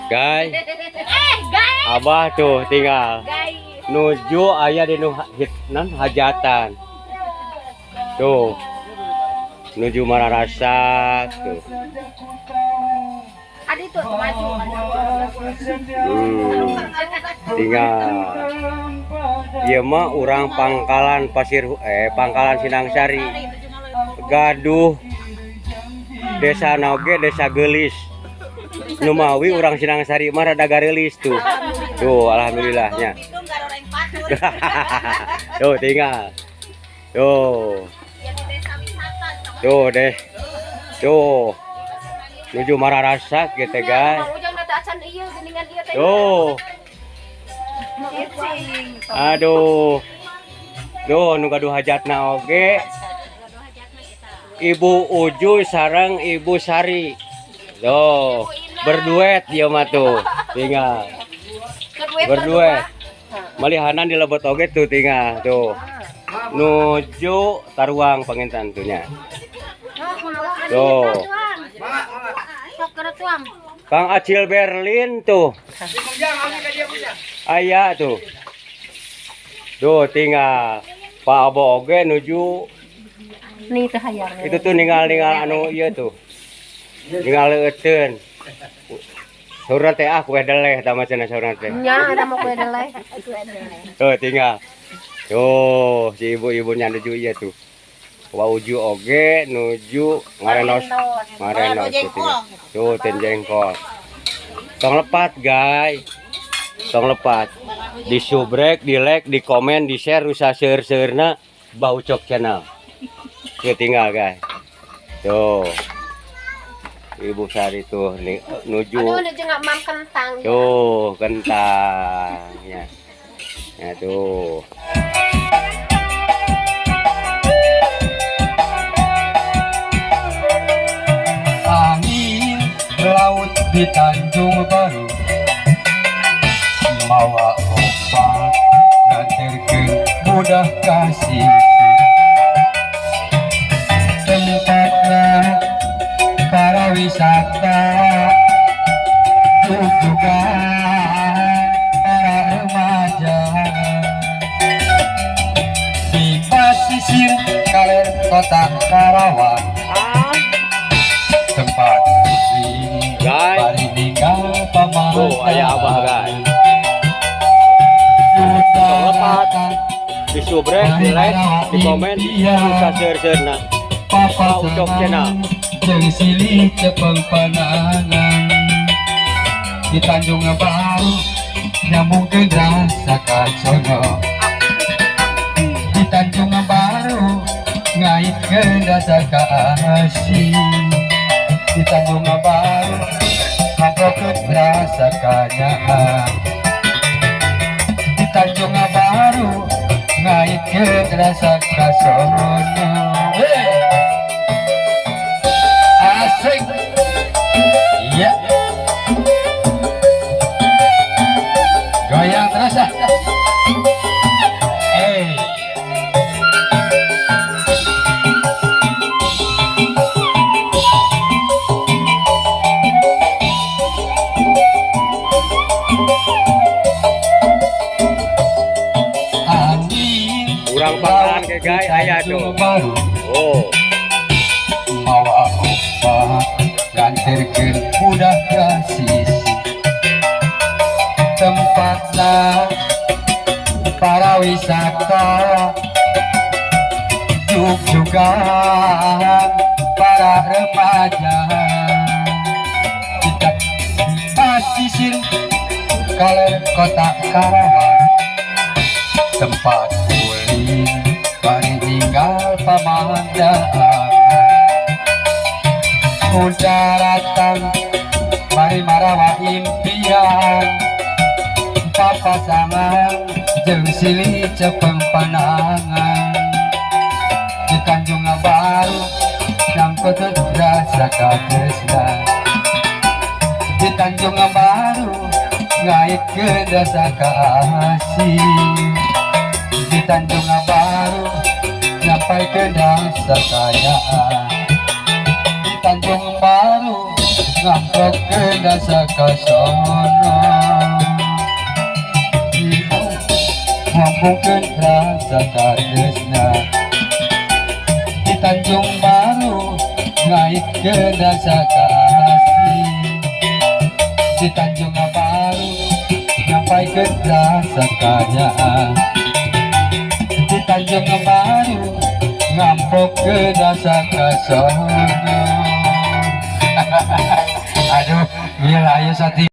Guys, Eh, guys. Abah tuh tinggal Guys. Nuju aya di nu hit nan hajatan. Tuh. Nuju mararasak tuh. Adi tuh maju. Tinggal. Ieu mah urang Pangkalan Pasir, eh, Pangkalan Sindangsari. Gaduh desa oge desa Gelis. Numawi urang Sindangsari mah rada gareulis tuh. Tuh, alhamdulillahnya. Tuh tinggal. Tuh. Tuh deh. Tuh. Nuju mararasak gitu, guys. Mang Ujang data acan ieu geuningan ieu teh. Tuh. Aduh. Duh, nu gaduh hajatna oge. Ibu Uju sareng Ibu Sari. Tuh, berduet dia mah tuh. Tinggal. Berduet. Malihanan di lebet oge tuh tinggal tuh. Nuju taruang panginten tuh nya. Tuh. Sok keur tuang. Kang Acil Berlin tuh. Aya tuh. Tuh tinggal. Pak Abo oge nuju Nih teh hayang. Itu tuh ninggal-ninggal anu ieu tuh. Ninggal leuteun. Saurna teh, ah, kue deleh tah mah cenah saurna teh. Nya ada mau kue deleh. Tuh tinggal. Tuh si ibu-ibunya nuju ieu tuh. Wa Uju oge nuju ngarenos ngarenos tuh tinggal. Tuh ten jengkol. Tong lepat, guys. Tong lepat. Di subrek, di like, di komen, di share usaha seur-seurna Bah Ucok Channel. Tuh tinggal, guys. Tuh. Ibu Sari tuh nih nuju. Aduh, nuju nggak mam kentang. Tuh, kentang ya. Ya tuh. Angin laut di Tanjung Baru mawa ombak nganterkeun budak kasih tempatna para wisata juga para remaja di pasisir kaler kota Karawang tempat kucing Guys. bari ninggal Tuh, aya Abah, guys. Tong lepat. Di subrek, di like, di komen, usaha seur-seurna. Pak Ucok Channel. Jeung silih cepeng panangan di Tanjung Baru nyambungkeun rasa kasono di Tanjung Baru ngaitkeun rasa kasih di Tanjung Baru ngamprokeun rasa kanyaah di Tanjung Baru ngaitkeun rasa kasono. Hey! Asik iya, goyang terus ah. Eh, angin Urang Pangkalan ke, guys, aya tuh. Baru Oh, mawa ombak nganterkeun budak ka sisi tempatna para wisata juga para remaja kita pasisir kaler kota Karawang tempat ulin bari ninggal pamandangan udaratan bari marawa impian papasangan jeung silih cepeng panangan di Tanjung Baru nyangkut rasa katresna di Tanjung Baru ngaitkeun rasa kasih di Tanjung Baru nyampaikeun rasa kayaan di Tanjung Baru Ngamprokeun rasa kasono. Ngambungkeun rasa katresna. Di Tanjung Baru ngaitkeun rasa kasih. Di Tanjung Baru nyampaikeun rasa kanyaah. Di Tanjung Baru ngamprokeun rasa kasono. Aduh, gila ya sati.